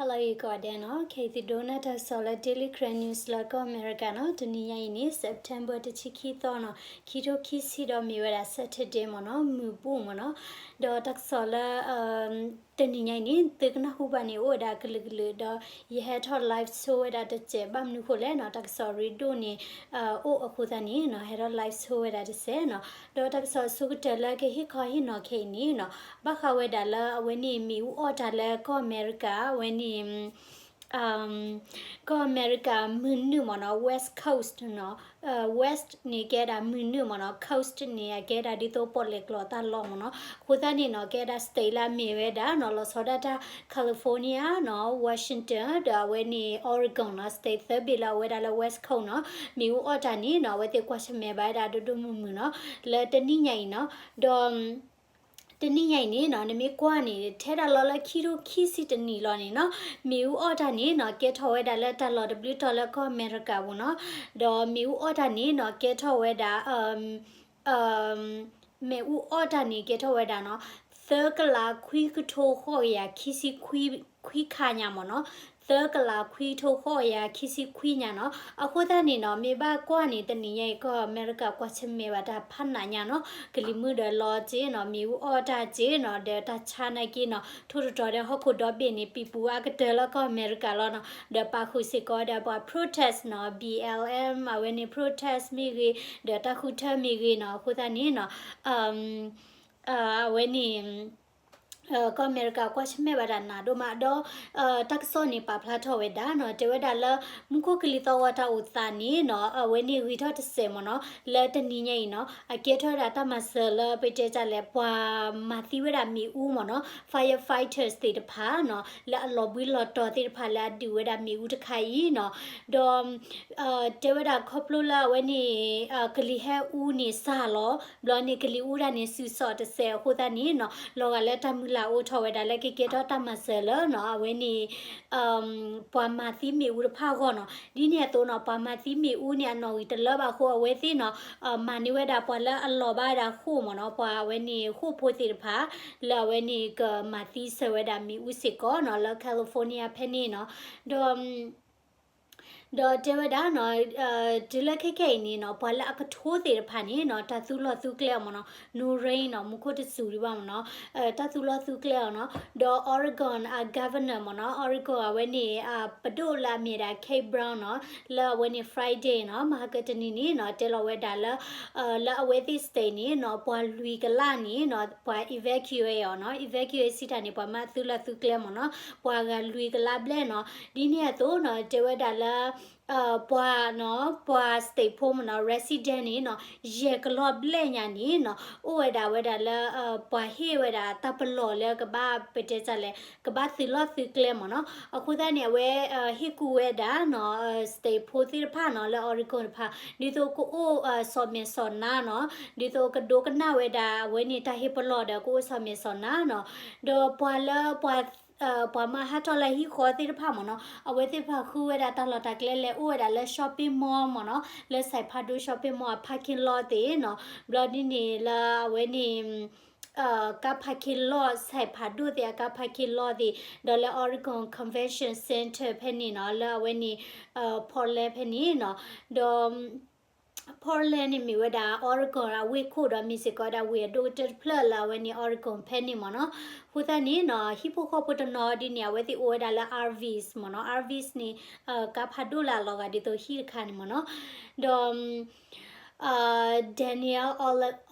ဟါလၢအဂ့ၤကိးဂၤဒဲးနီၤ, ခဲအံၤသုဒိကနၣ်တၢ်ကစီၣ်လၢ Daily Karen News လၢကီၢ်အမဲရကၤနီၤ, တနံၤညါအံၤန့ၣ် September တဆံခံသီနီၤ, ခံထိခံဆံဒီးမ့ၢ်ဝဲဒၣ် Saturday မ့ၢ်နီၤ, မုၢ်ဘူၣ်မ့ၢ်နီၤ, ဒီးတၢ်ကစီၣ်လၢ တနံၤညါအံၤန့ၣ် သုကနၢ်ဟူဘၣ်န့ၣ် အိၣ်ဝဲဒၣ်ကလုာ်ကလုာ်ဒီး ယဟဲထီၣ် live show ဝဲဒၣ်တစဲး ဘၣ်မနုၤဃိလဲၣ်နီၤ, တၢ်ကစီၣ်ရ့ဒိၣ်န့ၣ် အိၣ်အဃိသတးန့ၣ်နီၤ, ဟဲထီၣ် live show ဝဲဒၣ်တစဲးနီၤ, ဒီးတၢ်ကစီၣ်အဆိကတၢၢ်လၢကဟ့ၣ်ခီဟ့ၣ်နီၤခဲအံၤန့ၣ်နီၤ, ဘၣ်ဃးဝဲဒၣ်လၢအဝဲန့ၣ် မ့ၣ်အူအီၣ်တၢ်လၢကီၢ်အမဲရကၤ အဝဲန့ၣ် ကီၢ်အမဲရကၤမုၢ်နုာ်မ့ၢ်နီၤ, West Coast နီၤ, West န့ၣ်ကဲဒၣ်မုၢ်နုာ်မ့ၢ်နီၤ, Coast န့ၣ် အကဲဒၣ်ဒ်သိးပီၣ်လဲၣ်ကျိၤတၢ်လီၢ်မ့ၢ်နီၤ, အဃိသတးန့ၣ်နီၤ ကဲဒၣ် state လၢအမ့ၢ်ဝဲဒၣ်နီၤ, လီၤဆီဒၣ်တၢ် California နီၤ, Washington ဒီးအဝဲန့ၣ် Oregon နီၤ, state သၢဘ့ၣ်လၢအဝဲဒၣ်လၢ West Coast နီၤ, မ့ၣ်အူအီၣ်တၢ်န့ၣ်နီၤ, အဝဲသ့ၣ်ကွၢ်ဆၢၣ်မဲာ်ဘၣ်ဝဲဒၣ်ဒိၣ်ဒိၣ်မုၢ်မုၢ်နီၤ, လၢတနံၤညါအံၤနီၤ, ဒီး တနံၤညါအံၤန့ၣ်နီၤ, နမ့ၢ်ကွၢ်န့ၣ် ထဲဒၣ်လီၤလၢခံထိခံဆံတနံၣ်လီၤန့ၣ်နီၤ, မ့ၣ်အူအီၣ်တၢ်န့ၣ်နီၤ, ကဲထီၣ်ဝဲဒၣ်လၢတၢ်လီၢ်တဘျုးတီၤလၢကီၢ်အမဲရကၤပူၤနီၤ, ဒီးမ့ၣ်အူအီၣ်တၢ်န့ၣ်နီၤ, ကဲထီၣ်ဝဲဒၣ် မ့ၣ်အူအီၣ်တၢ်န့ၣ် ကဲထီၣ်ဝဲဒၣ်နီၤ, သၢကလးခွံကထိဃိးကယၤခံဆံခွံခါညါမ့ၢ်နီၤ, သၢကလးခွံကထိဃိးကယၤခံဆံခွံညါနီၤ, အဃိသတးန့ၣ်နီၤ, မ့ၢ်ဘၣ်ကွၢ်န့ၣ် တနံၤညါအံၤ ကီၢ်အမဲရကၤကွၢ်ဆၢၣ်မဲာ်ဘၣ်တၢ်ဖးနးညါနီၤ, ကလံၤမုၢ်ဒီးလီၤက့နီၤ, မ့ၣ်အူအီၣ်တၢ်က့နီၤ, ဒီးတၢ်ဆါနာ်က့နီၤ, ထိၣ်တတီၤဒီးဟီၣ်ခိၣ်ဒီဘ့ၣ်န့ၣ် ပံၤပူၤအါကတၢၢ်လၢကီၢ်အမဲရကၤလီၤနီၤ, ဒီးပာ်ဃုာ်စ့ၢ်ကီးဒီးပှၤ protest နီၤ, B L M အဝဲန့ၣ် protest မ့ၢ်ဂ့ၤ, ဒီးတၢ်ဃုထၢမ့ၢ်ဂ့ၤနီၤ, အဃိသတးန့ၣ်နီၤ အဝဲန့ၣ် ကီၢ်အမဲရကၤကွၢ်ဆၢၣ်မဲာ်ဘၣ်တၢ်နးဒိၣ်မးဒီး တၢ်ကစီၣ်န့ၣ်ပာ်ဖျါထီၣ်ဝဲဒၣ်နီၤ, တဲဝဲဒၣ်လၢ မူခိၣ်ကလံၤသီၣ်ဂီၤတၢ်အိၣ်သးန့ၣ်နီၤ, အဝဲန့ၣ်ဂ့ၤထီၣ်တစဲးမ့ၢ်နီၤ, လၢတနံၤညါအံၤနီၤ, အကဲထီၣ်ဝဲဒၣ်တၢ်မၤစၢၤလၢပတဲတၢ်လဲၣ် ပှၤမၤသံဝဲဒၣ်မ့ၣ်အူမ့ၢ်နီၤ, firefighters သ့ၣ်တဖၣ်နီၤ, လၢအလီၤဘှံးလီၤတီၤသ့ၣ်တဖၣ်လၢအဒုးဝဲဒၣ်မ့ၣ်အူတခါအံၤနီၤ, ဒီး တဲဝဲဒၣ်ခီဖျိလၢအဝဲန့ၣ် ကလံၤဟဲအူန့ၣ်စှၤလီၤ, ဘျီန့ၣ် ကလံၤအူဒၣ်န့ၣ် စုၣ်စီၣ်တစဲးအဃိသတးန့ၣ်နီၤ, လီၤဂာ်လၢတၢ်မုၢ်လၢ်အိၣ်ထီၣ်ဝဲဒၣ်လၢကကဲထီၣ်တၢ်မၤစၢၤလၢနီၤ, အဝဲန့ၣ် ပှၤမၤသံမ့ၣ်အူတဖၣ်အဂီၢ်နီၤ, ဒ်န့ၣ်အသိးနီၤ, ပှၤမၤသံမ့ၣ်အူန့ၣ် အနီၣ်ဂံၢ်တလၢဘၣ်အဃိ အဝဲသ့ၣ်နီၤ, မၤန့ၢ်ဝဲဒၣ်ပှၤလၢအလီၤဘၣ်ဝဲဒၣ်ဃိၣ်မ့ၢ်နီၤ, ပှၤအဝဲန့ၣ်ဃိၣ်ဖိသ့ၣ်တဖၣ် လၢအဝဲန့ၣ်ကမၤသံစၢၤဝဲဒၣ်မ့ၣ်အူစ့ၢ်ကီးနီၤ, လၢ California ဖဲန့ၣ်နီၤ, ဒီး ဒီးတဲဝဲဒၣ်နီၤ, တုၤလၢခဲခဲအံၤန့ၣ်နီၤ, ပှၤလၢအကထိသ့ၣ်တဖၣ်န့ၣ်နီၤ, တၢ်သူလီၤသူကျဲအီၤမ့ၢ်နီၤ, no rain နီၤ, မူခိၣ်တစူၤဒံးဘၣ်မ့ၢ်နီၤ, တၢ်သူလီၤသူကျဲအီၤနီၤ, ဒီး Oregon အ governor မ့ၢ်နီၤ, Oregon အဝဲန့ၣ် ပဒိၣ်လၢအမ့ၢ်ဒၣ် Kate Brown နီၤ, လၢအဝဲန့ၣ် Friday နီၤ, မဟါကတနံၤန့ၣ်နီၤ, တဲလီၤဝဲဒၣ်လၢ လၢအဝဲသ့ၣ် state န့ၣ်နီၤ, ပှၤလွံၢ်ကလးန့ၣ်နီၤ, ပှၤ evacuate အီၤနီၤ, evacuate စံးတၢ်န့ၣ် ပှၤမၤသုလီၤသုကျဲမ့ၢ်နီၤ, ပှၤဂၤလွံၢ်ကလးဘျဲၣ်နီၤ, ဒ်န့ၣ်အသိးနီၤ, တဲဝဲဒၣ်လၢ ပှၤနီၤ, ပှၤ state ဖိမ့ၢ်နီၤ, resident န့ၣ်နီၤ, ယဲၢ်ကလီၢ်ဘျဲၣ်ညါန့ၣ်နီၤ, အိၣ်ဝဲဒၣ်ဝဲဒၣ်လၢ ပှၤဟ့ၣ်ဝဲဒၣ်တၢ်ပလီၢ်လၢကဘၣ် ပတဲတၢ်လဲၣ် ကဘၣ်သုးလီၢ်သုးကျဲမ့ၢ်နီၤ, အဃိသတးန့ၣ် အဝဲ ဟ့ၣ်ကူၣ်ဝဲဒၣ်နီၤ, state ဖိသ့ၣ်တဖၣ်နီၤ, လၢ Oregon တဖၣ် ဒ်သိးကအိၣ် စီၤမဲာ်စီၤနါနီၤ, ဒ်သိးကဒိကနၣ်ဝဲဒၣ် အဝဲန့ၣ်တၢ်ဟ့ၣ်ပလီၢ်ဒီးကအိၣ်စီၤမဲာ်စီၤနါနီၤ, ဒီးပှၤလၢပှၤ ပှၤမၤဟးထီၣ်လၢဟံၣ်ဃီသ့ၣ်တဖၣ်မ့ၢ်နီၤ, အဝဲသ့ၣ်တဖၣ်ဃုဝဲဒၣ်တၢ်လီၢ်တၢ်ကျဲလဲၤအိၣ်ဝဲဒၣ်လၢ shopping mall မ့ၢ်နီၤ, လၢ စဲးဖးဒိၣ် shopping mall အ parking lot သ့ၣ်နီၤ, ဘျီဒ်န့ၣ်လၢအဝဲန့ၣ် ကါ parking lot စဲးဖးဒိၣ်သ့ၣ်အကါ parking lot သ့ၣ်, ဒီးလၢ Oregon Convention Center ဖဲန့ၣ်နီၤ, လၢအဝဲန့ၣ် Portland ဖဲန့ၣ်နီၤ, ဒီး Portland န့ၣ်မ့ၢ်ဝဲဒၣ် Oregon အဝ့ၢ်ခိၣ်ဒီးမ့ၢ်စ့ၢ်ကီးဒၣ်ဝ့ၢ်အဒိၣ်ကတၢၢ်တဖျၢၣ်လၢအဝဲန့ၣ် Oregon ဖဲန့ၣ်မ့ၢ်နီၤ, အဃိသတးန့ၣ်နီၤ, ဟံၣ်ဖိဃီဖိတနီၤဒ်န့ၣ် အဝဲသ့ၣ်အိၣ်ဝဲဒၣ်လၢ RVs မ့ၢ်နီၤ, RVs န့ၣ် ကါဖးဒိၣ်လၢအလီၤဂာ်ဒ်သိးဟံၣ်တခါန့ၣ်မ့ၢ်နီၤ, ဒီး Daniel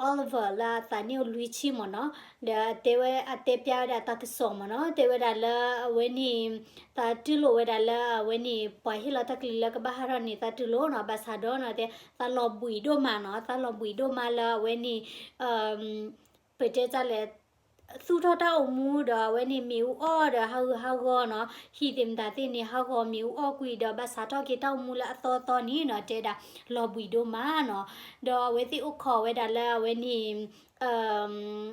Oliver လၢအသးနံၣ်အိၣ်လွံၢ်ဆံမ့ၢ်နီၤ, ဒီးတဲဝဲအတဲပျၢ်ဝဲဒၣ်တၢ်ကစီၣ်မ့ၢ်နီၤ, တဲဝဲဒၣ်လၢအဝဲန့ၣ် သးတူၢ်လိာ်ဝဲဒၣ်လၢအဝဲန့ၣ် ပှၤဟ့ၣ်လီၤတၢ်ကလုၢ်လၢကဘၣ်ဟးထီၣ်န့ၣ် သးတူၢ်လိာ်နီၤ, ဘၣ်ဆၣ်ဒီးနီၤ တဲ သးလီၤဘှံးဒိၣ်မးနီၤ, သးလီၤဘှံးဒိၣ်မးလၢအဝဲန့ၣ် ပတဲတၢ်လဲၣ် သူၣ်ထီၣ်တၢ်အိၣ်မူဒီးအဝဲန့ၣ်မ့ၣ်အူအီၣ်ဒီးဟးဂူာ်ဟးဂီၤနီၤ, ဟံၣ်သ့ၣ်မတၤသ့ၣ်န့ၣ် ဟးဂီၤမ့ၣ်အူအီၣ်ကွံာ်ဒီးဘၣ်စးထီၣ်က့ၤတၢ်အိၣ်မူလၢအသီသီန့ၣ်နီၤ, တဲဒၣ်လီၤဘှံးဒိၣ်မးနီၤ, ဒီးအဝဲသ့ၣ်အိၣ်ခိးဝဲဒၣ်လၢအဝဲန့ၣ်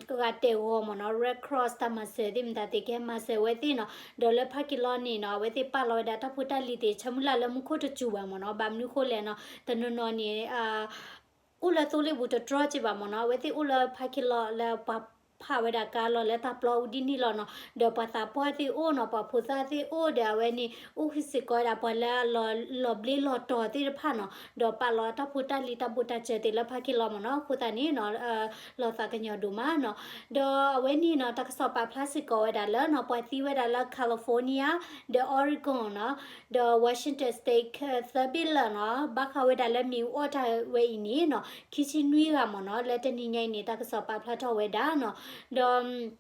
ဂၤတဲာ်ဂီၤမ့ၢ်နီၤ, Red Cross တၢ်မၤစၢၤသ့ၣ်မတၤသ့ၣ်ကဟဲမၤစၢၤဝဲသ့ၣ်နီၤ, ဒီးလၢ parking lot န့ၣ်နီၤ, အဝဲသ့ၣ်ပာ်လီၤဝဲဒၣ်တၢ်ဖိတၢ်လံၤသ့ၣ် ဆၢမုၢ်လၢ်လၢမူခိၣ်တစူၤဘၣ်မ့ၢ်နီၤ, ဘၣ်မနုၤဃိလဲၣ်နီၤ, တနီၤနီၤန့ၣ် အိၣ်လၢသိလ့ၣ်ပူၤတတြီက့ဘၣ်မ့ၢ်နီၤ, အဝဲသ့ၣ်အိၣ်လၢ parking lot လၢပှၤ ဖးဝဲဒၣ်ကါလီၤလၢတၢ်ပျီအူဒ်န့ၣ်လီၤနီၤ. ဒီးပှၤသးပှၢ်သ့ၣ်အိၣ်နီၤ, ပှၤဖိသၣ်သ့ၣ်အိၣ်ဒီး အဝဲန့ၣ် အိၣ်ဃုာ်စ့ၢ်ကီးဝဲဒၣ်ပှၤလၢအလီၤဘျ့လီၤတီၤသ့ၣ်တဖၣ်နီၤ, ဒီးပာ်လီၤတၢ်ဖိတၢ်လံၤတၢ်ဘိးတၢ်စၢၤသ့ၣ်လၢ parking lot မ့ၢ်နီၤ. အဃိသတးန့ၣ်နီၤ လီၤသးကညီၤဒိၣ်မးနီၤ. ဒီးအဝဲန့ၣ်နီၤ တၢ်ကစီၣ်ပာ်ဖျါစ့ၢ်ကီးဝဲဒၣ်လၢနီၤ ပှၤသံဝဲဒၣ်လၢ California ဒီး Oregon နီၤ, ဒီး Washington State သၢဘ့ၣ်လၢာ်နီၤ, ဘၣ်ဃးဝဲဒၣ်လၢမ့ၣ်အူအီၣ်တၢ်ဝဲအံၤန့ၣ်နီၤ ခံဆံနွံဂၤမ့ၢ်နီၤ, လၢတနံၤညါအံၤန့ၣ် တၢ်ကစီၣ်ပာ်ဖျါထီၣ်ဝဲဒၣ်နီၤ. ဒီး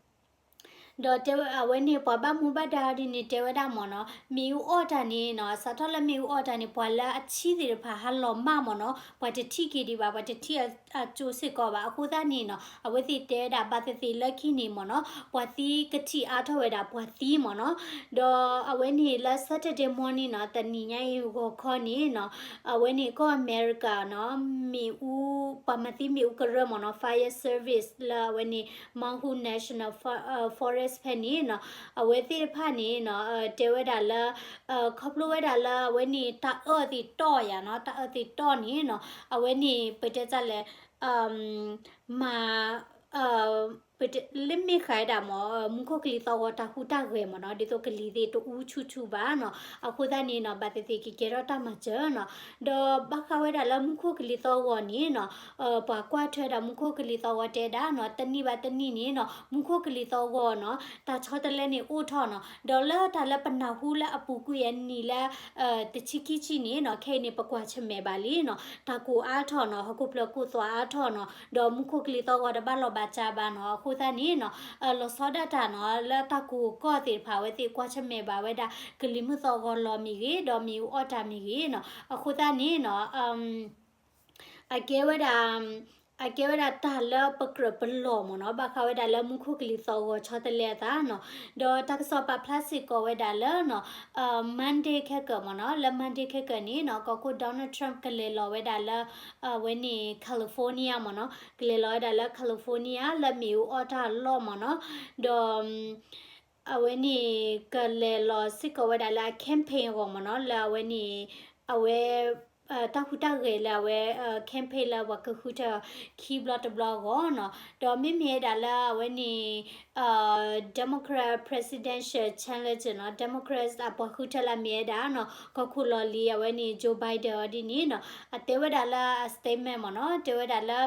ဒီးတဲဝဲအဝဲန့ၣ် ပှၤဘၣ်မူဘၣ်ဒါဒ်န့ၣ် တဲဝဲဒၣ်မ့ၢ်နီၤ, မ့ၣ်အူအီၣ်တၢ်န့ၣ်နီၤ, စးထီၣ်လၢမ့ၣ်အူအီၣ်တၢ်န့ၣ် ပှၤလၢအဆံးသ့ၣ်တဖၣ်ဟးလီၤမၢ်မ့ၢ်နီၤ, ပှၤတထံၣ်က့ၤဒံးဘၣ်, ပှၤတထံၣ်အကၠိစ့ၢ်ကီးဘၣ်. အဃိသတးန့ၣ်နီၤ အဝဲသ့ၣ်တဲဝဲဒၣ် ဘၣ်သ့ၣ်သ့ၣ်လၢခံန့ၣ်မ့ၢ်နီၤ, ပှၤသံကထံၣ်အါထီၣ်ဝဲဒၣ်ပှၤသံမ့ၢ်နီၤ. ဒီးအဝဲန့ၣ်လၢ Saturday morning နီၤ, တနံၤညါအံၤဂီၤခီန့ၣ်နီၤ, အဝဲန့ၣ်ကီၢ်အမဲရကၤနီၤ, မ့ၣ်အူ, ပှၤမၤသံမ့ၣ်အူကရၢမ့ၢ်နီၤ, fire service လၢအဝဲန့ၣ် Mountain National Fo- အ Forest ဖဲန့ၣ်နီၤ, အဝဲသ့ၣ်တဖၣ်န့ၣ်နီၤ, တဲဝဲဒၣ်လၢ ခီဖျိဝဲဒၣ်လၢအဝဲန့ၣ် တၢ်အၢသ့ၣ်တီၢ်ယၤနီၤ, တၢ်အၢသ့ၣ်တီၢ်န့ၣ်နီၤ, အဝဲန့ၣ် ပတဲတၢ်လဲၣ်, မၤ ပတဲ လၢမ့ၢ်ဃးဝဲဒၣ်မ့ၢ် မူခိၣ်ကလံၤသီၣ်ဂီၤတၢ်ဟူးတၢ်ဂဲၤမ့ၢ်နီၤ, ဒ်သိးကလံၤသ့ၣ်တအူဆူၣ်ဆူၣ်ဘၣ်နီၤ. အဃိသတးန့ၣ်နီၤ ဘၣ်သ့ၣ်သ့ၣ်ကကဲထီၣ်တၢ်မၤစၢၤနီၤ. ဒီးဘၣ်ဃးဝဲဒၣ်လၢမူခိၣ်ကလံၤသီၣ်ဂီၤန့ၣ်နီၤ, ပှၤကွၢ်ထွဲဒၣ်မူခိၣ်ကလံၤသီၣ်ဂီၤတဲဒၣ်နီၤ, တနံၤဘၣ်တနံၤန့ၣ်နီၤ မူခိၣ်ကလံၤသီၣ်ဂီၤနီၤ တၢ်ဆီတလဲန့ၣ်အိၣ်ထီၣ်နီၤ. ဒီးလၢတၢ်လၢပနၢ်ဟူလၢအပူၤကွံာ်အနံၣ်လၢ တဆံခံဆံန့ၣ်နီၤ, ခဲအံၤန့ၣ် ပကွၢ်ဆၢၣ်မဲာ်ဘၣ်လံနီၤ, တၢ်ကိၢ်အါထီၣ်နီၤ, ဟီၣ်ခိၣ်ဖျၢၣ်ကိၢ်သွးအါထီၣ်နီၤ, ဒီးမူခိၣ်ကလံၤသီၣ်ဂီၤတဘၣ်လီၤဘၣ်စးဘၣ်နီၤ. အဃိသတးန့ၣ်နီၤ, လီၤဆီဒၣ်တၢ်နီၤ, လၢတၢ်ကိၢ်ကီၢ်သ့ၣ်တဖၣ် အဝဲသ့ၣ်ကွၢ်ဆၢၣ်မဲာ်ဘၣ်ဝဲဒၣ် ကလံၤမုၢ်သီၣ်ဂီၤလီၤမ့ၢ်ဂ့ၤ, ဒီးမ့ၣ်အူအီၣ်တၢ်မ့ၢ်ဂ့ၤနီၤ. အဃိသတးန့ၣ်နီၤ အကဲဝဲဒၣ် အကဲဝဲဒၣ်တၢ်လၢပကြၢးပလီၢ်မ့ၢ်နီၤ, ဘၣ်ဃးဝဲဒၣ်လၢမူခိၣ်ကလံၤသီၣ်ဂီၤဆီတလဲအသးနီၤ. ဒီးတၢ်ကစီၣ်ပာ်ဖျါစ့ၢ်ကီးဝဲဒၣ်လၢနီၤ, Monday ခဲကၢးမ့ၢ်နီၤ, လၢ Monday ခဲကၢးန့ၣ်နီၤ, ကီၢ်ခိၣ် Donald Trump ကလဲၤလီၤဝဲဒၣ်လၢ အဝဲန့ၣ် California မ့ၢ်နီၤ, ကလဲၤလီၤဝဲဒၣ်လၢ California လၢမ့ၣ်အူအီၣ်တၢ်လီၢ်မ့ၢ်နီၤ. ဒီး အဝဲန့ၣ် ကလဲၤလီၤစ့ၢ်ကီးဝဲဒၣ်လၢအ campaign အဂီၢ်မ့ၢ်နီၤ, လၢအဝဲန့ၣ် အဝဲ တၢ်ဟူးတၢ်ဂဲၤလၢအဝဲ campaign လၢပှၤကဃုထၢခံဘျီတဘျီအဂီၢ်နီၤ. ဒီးမ့မ့ၢ်ဝဲဒၣ်လၢအဝဲန့ၣ် Democrat presidential challenger နီၤ, Democrat အပှၤဃုထၢလၢအမ့ၢ်ဝဲဒၣ်နီၤ, ကီၢ်ခိၣ်လီၢ်လံၤ အဝဲန့ၣ် Joe Biden အီၤဒ်န့ၣ်နီၤ, အတဲဝဲဒၣ်လၢအ statement မ့ၢ်နီၤ, တဲဝဲဒၣ်လၢ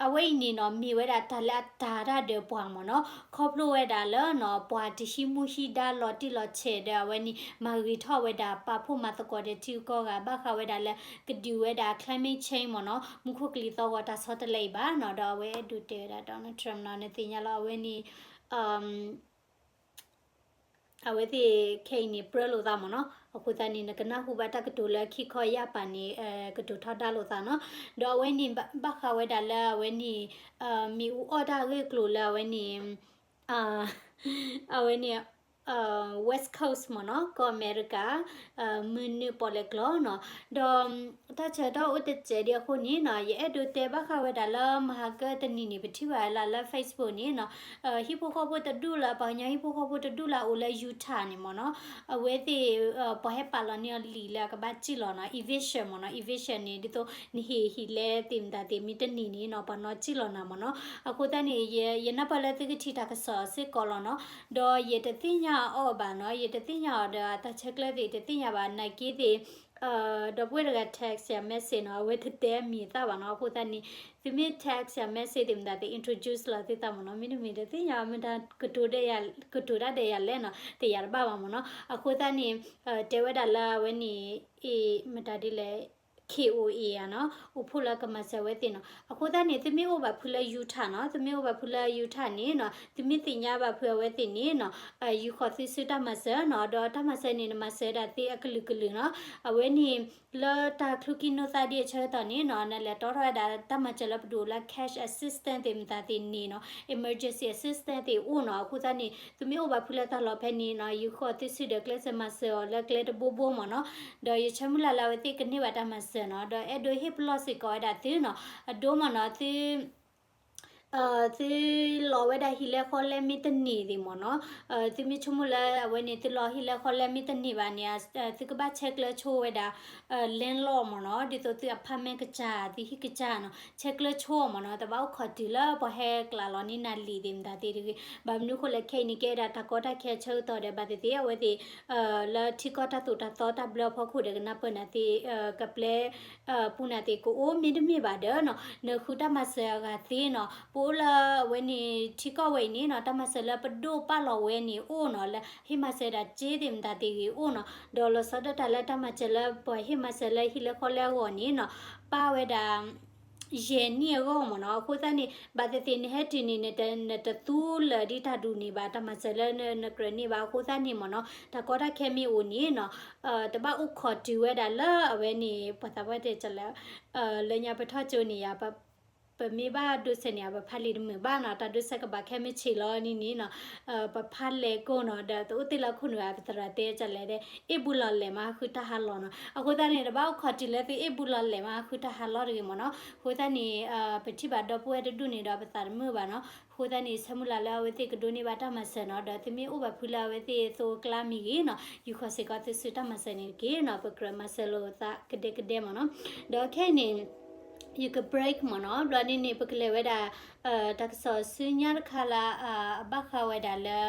အဝဲအံၤန့ၣ်နီၤ, မ့ၢ်ဝဲဒၣ်တၢ်လၢအတၤတၢ်ဒီးပှၤမ့ၢ်နီၤ, ခီဖျိဝဲဒၣ်လၢနီၤ, ပှၤတဟံးမူဟံးဒါလီၤတံၢ်လီၤဆဲးဒီးအဝဲန့ၣ် မၤဂ့ၤထီၣ်ဝဲဒၣ် ပာ်ဖှိၣ်မၤသကိးဒီးထံဂုၤကီၢ်ဂၤ ဘၣ်ဃးဝဲဒၣ်လၢ ကဒုးဝဲဒၣ် climate change မ့ၢ်နီၤ, မူခိၣ်ကလံၤသီၣ်ဂီၤတၢ်ဆီတလဲအံၤဘၣ်နီၤ. ဒီးအဝဲအဲၣ်ဒိးတဲဝဲဒၣ် Donald Trump နီၤ, နသ့ၣ်ညါလီၤ အဝဲန့ၣ် အဝဲသ့ၣ်ခဲအံၤန့ၣ် ပြၢလိာ်သးမ့ၢ်နီၤ. အဃိသတးန့ၣ် နကနၢ်ဟူဘၣ်တၢ်ကတိၤလၢခံခီယၢ်ပၤန့ၣ် ကတိၤထီဒါလိာ်သးနီၤ. ဒီးအဝဲန့ၣ် ဘၣ်ဃးဝဲဒၣ်လၢအဝဲန့ၣ် မ့ၣ်အူအီၣ်တၢ်အဂ့ၢ်အကျိၤလၢအဝဲန့ၣ် အဝဲန့ၣ် West Coast မ့ၢ်နီၤ, ကီၢ်အမဲရကၤ မုၢ်နုာ်ပီၣ်လဲၣ်ကျီနီၤ. ဒီး တၢ်ဆၢကတီၢ်အိၣ်တစဲးဒံးအဃိန့ၣ်နီၤ, ယအဲၣ်ဒိးတဲဘၣ်ဃးဝဲဒၣ်လၢမဟါကတနံၤန့ၣ် ပထံၣ်ဘၣ်လၢ လၢ Facebook န့ၣ်နီၤ, ဟံၣ်ဖိဃီဖိတဒူၣ်လၢ ပှၤကညီဟံၣ်ဖိဃီဖိတဒူၣ်လၢအအိၣ်လၢ Utah န့ၣ်မ့ၢ်နီၤ, အဝဲသ့ၣ် ပှၤဟဲပာ်လီၤန့ၢ်အီၤလံာ်လၢအကဘၣ်စံၣ်လီၤနီၤ, eviction မ့ၢ်နီၤ, eviction န့ၣ် ဒ်သိးနဟ့ၣ်ဟံၣ်လဲသ့ၣ်မတၤသ့ၣ် မ့ၢ်တန့ၢ်န့ၣ်နီၤ, ပှၤနီၣ်စံၣ်လီၤနၤမ့ၢ်နီၤ. အဃိသတးန့ၣ် ယ ယနၢ်ပၢၢ်လၢသုကထံၣ်တၢ်ကစီၣ်စ့ၢ်ကီးလီၤနီၤ. ဒီးယတသ့ၣ်ညါအီၤဘၣ်နီၤ, ယတသ့ၣ်ညါအီၤဒီးအတၢ်ဆဲးကျၢသ့ၣ် တသ့ၣ်ညါဘၣ် နာ်က့သ့ၣ် ဒီပုၢ်ဝဲၢ်တဂၤ text ယၤ message နီၤ, အဝဲတတဲအမံၤအသၣ်ဘၣ်နီၤ. အဃိသတးန့ၣ် သုမ့ၢ် text ယၤ message သ့ၣ်မတၤသ့ၣ် introduce လီၤသုသးမ့ၢ်နီၤ, မ့တမ့ၢ်တသ့ၣ်ညါ မတၤကတိၤဒ် ကတိၤတၢ်ဒ်ယၤလဲၣ်နီၤ, တယၤတဘၣ်ဘၣ်မ့ၢ်နီၤ. အဃိသတးန့ၣ် တဲဝဲဒၣ်လၢအဝဲန့ၣ် အ့ မတၤဒ်လဲၣ် K O A ဧါနီၤ, အိၣ်ဖှိၣ်လၢကမၤစၢၤအဝဲသ့ၣ်နီၤ. အဃိသတးန့ၣ် သုမ့ၢ်အိၣ်ဘၣ်ဖုလၢ Utah နီၤ, သုမ့ၢ်အိၣ်ဘၣ်ဖုလၢ Utah န့ၣ်နီၤ, သုမ့ၢ်သ့ၣ်ညါဘၣ်ဖုအဝဲသ့ၣ်န့ၣ်နီၤ, ယူၤဃီၤသုဆူတၢ်မၤစၢၤနီၤ, ဒီးတၢ်မၤစၢၤန့ၣ် နမၤစၢၤဒၣ်သ့အကလုာ်ကလုာ်နီၤ. အဝဲန့ၣ် လၢတၢ်ချုးကံၢ်နီၢ်သးဒ်အဆၢကတီၢ်န့ၣ်နီၤ, နလဲၤတီထီၣ်ဝဲဒၣ်တၢ်မၤစၢၤလၢပဒိၣ်လၢ cash assistance သ့ၣ်မတၤသ့ၣ်န့ၣ်နီၤ, emergency assistance သ့ၣ်အိၣ်နီၤ. အဃိသတးန့ၣ် သုမ့ၢ်အိၣ်ဘၣ်ဖုလၢတၢ်လီၢ်ဖဲန့ၣ်နီၤ, ယူၤဃီၤသုဆူဒီးကျဲးစၢးမၤစၢၤအီၤလၢကျဲတဘိဘိမ့ၢ်နီၤ. ဒီးယဆၢမုၢ်လၢ်လၢအဝဲသ့ၣ်ကန့ၢ်ဘၣ်တၢ်မၤစၢၤနီၤ, ဒီးအဲၣ်ဒိးဟ့ၣ်ပလီၢ်စ့ၢ်ကီးဝဲဒၣ်သုနီၤ, အဒိမ့ၢ်နီၤ, သု သုလီၤဝဲဒၣ်ဟံၣ်လဲဃီလဲမ့ၢ်တန့ၢ်သ့ၣ်မ့ၢ်နီၤ, သုမ့ၢ်ဆိကမိၣ်လၢအဝဲန့ၣ် သုလီၤဟံၣ်လဲဃီလဲမ့ၢ်တန့ၢ်ဘၣ်န့ၣ် သုကဘၣ်ဆဲးကျၢဆိဝဲဒၣ် landlord မ့ၢ်နီၤ, ဒ်သိးသု apartment ကစၢ် သုဟံၣ်ကစၢ်နီၤ ဆဲးကျၢဆိမ့ၢ်နီၤ, တဘၣ်အိၣ်ခိးတုၤလၢပှၤဟဲကျးလီၤန့ၢ်နၤလံာ်သ့ၣ်မတၤသ့ၣ်တဂ့ၤ. ဘၣ်မနုၤဃိလဲၣ် ခဲအံၤန့ၣ် ကဲဒၣ်တၢ်ကီတၢ်ခဲအဆၢကတီၢ်ဒီး ဘၣ်သ့ၣ်သ့ၣ် အဝဲသ့ၣ် လၢထံကီၢ်တၢ်သိၣ်တၢ်သီတၢ်ဘျၢအဖီခိၣ်ဒီး ကနၢ်ပၢၢ်နၤသ့ၣ် ကပျဲ ပူၤနၤသ့ၣ်ကအိၣ် မ့တမ့ၢ်ဘၣ်ဒီးနီၤ နဃုတၢ်မၤစၢၤအဂၤသ့နီၤ, ပအိၣ်လၢအဝဲန့ၣ် ထံကီၢ်ဝဲအံၤန့ၣ်နီၤ တၢ်မၤစၢၤလၢပဒိၣ်ပာ်လီၤဝဲန့ၣ်အိၣ်နီၤ, လၢဟ့ၣ်မၤစၢၤဒၣ်စ့သ့ၣ်မတၤသ့ၣ်ဂ့ၤအိၣ်နီၤ, ဒီးလီၤဆီဒၣ်တၢ်လၢတၢ်မၤစၢၤလၢပှၤဟ့ၣ်မၤစၢၤလၢဟံၣ်လဲဃီလဲအဂီၢ်န့ၣ်နီၤ ပာ်ဝဲဒၣ် ယဲၢ်နံၣ်အဂီၢ်မ့ၢ်နီၤ. အဃိသတးန့ၣ် ဘၣ်သ့ၣ်သ့ၣ်နဟဲတုၤန့ၣ် နတ နတသူလၢာ်ဒ်တၢ်ဒူၣ်န့ၣ်ဘၣ်, တၢ်မၤစၢၤလၢနကြၢးန့ၢ်ဘၣ်. အဃိသတးန့ၣ်မ့ၢ်နီၤ တၢ်ကီတၢ်ခဲမ့ၢ်အိၣ်န့ၣ်နီၤ တဘၣ်အိၣ်ခိးတုၤဝဲဒၣ်လၢအဝဲန့ၣ် ပှၤသးပှၢ်တဲကလဲၣ် လၢညါပထီၣ်ကၠိန့ၣ်ယါ ပမ့ၢ်ဘၣ်ဒိးစဲးန့ၣ် ပဖးလံာ်တမုာ်ဘၣ်နီၤ, တၢ်ဒိးစဲးကဘၣ်ခဲမုၢ်ဆ့ၣ်လီၤန့ၣ်န့ၣ်နီၤ ပဖးလဲၤကိၢ်နီၤ ဒီးတအိၣ်သ့လၢခိၣ်နူာ်ဧါ ပသရၣ်တဲကလဲၣ်ဒဲး အ့ၣ်ဘူးလီၤလဲၤမးဃုတၢ်ဟးလီၤနီၤ. အဃိသတးန့ၣ် တဘၣ်အိၣ်ခိးတုၤလၢသုအ့ၣ်ဘူးလီၤလဲၤမးဃုတၢ်ဟးလီၤတဂ့ၤမ့ၢ်နီၤ. အဃိသတးန့ၣ် ပထံၣ်ဘၣ်ဒီပုၢ်ဝဲၢ်တဒူၣ်န့ၣ်ဒီး ပသးတမုာ်ဘၣ်နီၤ. အဃိသတးန့ၣ် ဆၢမုၢ်လၢ်လၢအဝဲသ့ၣ်ကဒိးန့ၢ်ဘၣ်တၢ်မၤစၢၤနီၤ, ဒီးသုမ့ၢ်အိၣ်ဘၣ်ဖုလၢအဝဲသ့ၣ်သိအကျါမ့ၢ်ဂ့ၤနီၤ, ယူၤဃီၤစ့ၢ်ကီးသုစုတၢ်မၤစၢၤန့ၣ်တက့ၢ်နီၤ, ပကြၢးမၤစၢၤလိာ်သးကဒဲကဒဲမ့ၢ်နီၤ. ဒီးခဲအံၤန့ၣ် ယက break မ့ၢ်နီၤ, ဘျီဒ်န့ၣ် ပကလဲၤဝဲဒၣ် တၢ်ကစီၣ်ဆူညါတခါလၢ အဘၣ်ဃးဝဲဒၣ်လၢ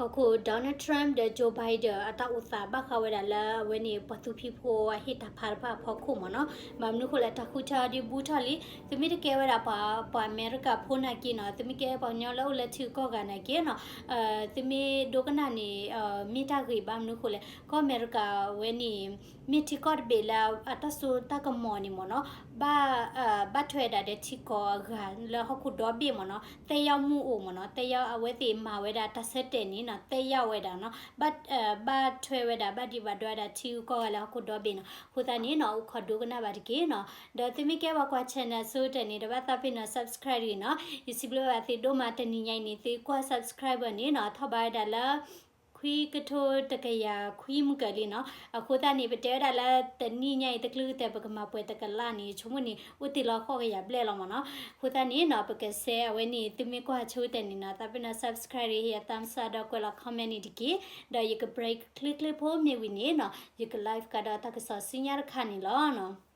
ကီၢ်ခိၣ် Donald Trump ဒီး Joe Biden အတၢ်အိၣ်သးဘၣ်ဃးဝဲဒၣ်လၢ အဝဲန့ၣ် ပှၤသူဖံးဖိအဟ့ၣ်တၢ်ဖးတဖၣ်အဖီခိၣ်မ့ၢ်နီၤ. ဘၣ်မနုၤဃိလဲၣ် တၢ်ဃုထၢအီၤဒ်ဘူးထီၣ်လံ. သုမ့ၢ်တကဲဝဲဒၣ်ပှၤ ပှၤအမဲရကၤဖိနာ်က့နီၤ, သုမ့ၢ်ကဲပှၤကညီလၢအိၣ်လၢထံဂုၤကီၢ်ဂၤနာ်က့နီၤ, သုမ့ၢ်ဒိကနၣ်န့ၣ် မ့ၢ်တၢ်ဂ့ၤ. ဘၣ်မနုၤဃိလဲၣ် ကီၢ်အမဲရကၤဝဲန့ၣ် မ့ၢ်ထံကီၢ်တဘ့ၣ်လၢအတၢ်စိတၢ်ကမီၤန့ၣ်မ့ၢ်နီၤ, ဘၣ် ဘၣ်ထွဲဒၣ်ဒီးထံကီၢ်အဂၤလၢဟီၣ်ခိၣ်ဒီဘ့ၣ်မ့ၢ်နီၤ, သက်ရောက်မှုအိၣ်မ့ၢ်နီၤ, သက်ရောက် အဝဲသ့ၣ်မၤဝဲဒၣ်တၢ်ဆၢတဲာ်န့ၣ်နီၤ, သက်ရောက်ဝဲဒၣ်နီၤ, ဘၣ် ဘၣ်ထွဲဝဲဒၣ် ဘၣ်ဒံးဘၣ်ဒွါဒၣ်ထံဂုၤကီၢ်ဂၤလၢဟီၣ်ခိၣ်ဒီဘ့ၣ်နီၤ. အဃိသတးန့ၣ်နီၤ အိၣ်ခိးဒိကနၣ်ဘၣ်တက့ၢ်နီၤ. ဒီးသုမ့ၢ်ကဲပှၤကွၢ် channel အဆိကတၢၢ်န့ၣ် တဘၣ်သးပ့ၤနီၤ subscribe တဂ့ၤနီၤ. ယစံးဘျုးဘၣ်သုဒိၣ်မး တနံၤညါအံၤန့ၣ် သုကွၢ် subscriber န့ၣ်နီၤ ထီၣ်ဘးဝဲဒၣ်လၢ ခွံကထိတကယၤခွံမုၢ်ကၢၤလံနီၤ. အဃိသတးန့ၣ် ပတဲဝဲဒၣ်လၢတနံၤညါအံၤ တချုးကတၢၢ် ပကမၤပှဲၤတကလးန့ၣ် ဆိကမိၣ်န့ၣ် အိၣ်တ့ၢ်လီၤဃိးကယၤဘျဲၣ်လီၤမ့ၢ်နီၤ. အဃိသတးန့ၣ်နီၤ ပကစဲးအဝဲန့ၣ် သုမ့ၢ်ကွၢ်ဆိကတၢၢ်န့ၣ်နီၤ သးပ့ၤနီၤ subscribe တဂ့ၤ ဟ့ၣ် thumbs up ဒီးကွဲးလီၤ comment န့ၣ်တက့ၢ်. ဒီးယက break ချ့ချ့ဖိမ့ၢ်ဝံၤန့ၣ်နီၤ ယက live ကဒီးတၢ်ကစီၣ်ဆူညါတခါန့ၣ်လီၤနီၤ.